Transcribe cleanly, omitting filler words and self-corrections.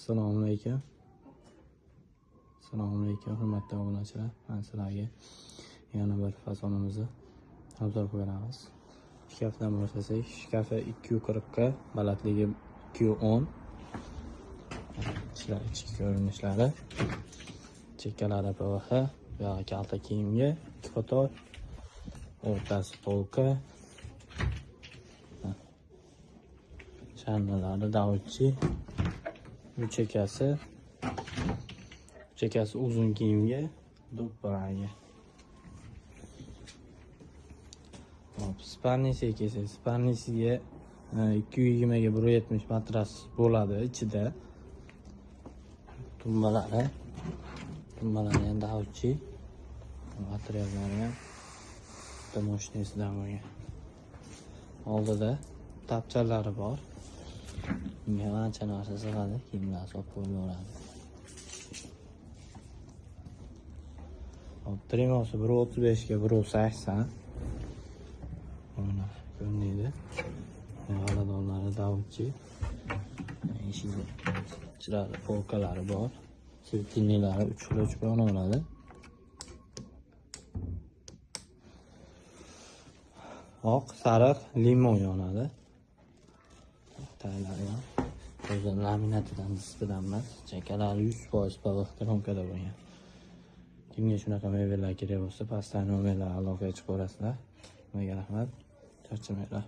Assalomu alaykum. Assalomu alaykum, hurmatli obunachilar. Men sizlarga yana bir fasonimizni obzor qilib beramiz. Shkafdan boshlasak, shkafi 240 ga, balandligi 210. Ichki ko'rinishlari. Chekkalari PVH, bu yog'i kalta kiyimga, 2 qator, o'rtasi polka. Sharnalari davchi. Bu chekkasi uzun kiyimga, do'ppiragi. Hop, sparnisiga kelsak, sparnisiga 220 ga 170 matras bo'ladi ichida. Tumbalari ham davchi. Materiallari ham juda moshinasidan bo'lgan. Oldida tapchalari bor. Bunga ancha narsa sig'adi, kiyimlar solib qo'yilaveradi. Hop, trimosi 1.35 ga 1.80. Mana ko'rinadi. Xonadonlari davchi. Eshigi chiroyli polkalari bor. Svetильниklari 3 xil o'chib yonaveradi. Oq, sariq, limon yonadi. Taylari ham o'zi laminatidan, diskidan emas. Chekkalari 100% PVH kromkada bo'lgan. Kimga shunaqa mebellar kerak bo'lsa, pastdan nomerlar aloqaga chiqaverasizlar. Nimaga rahmat. Charchamanglar.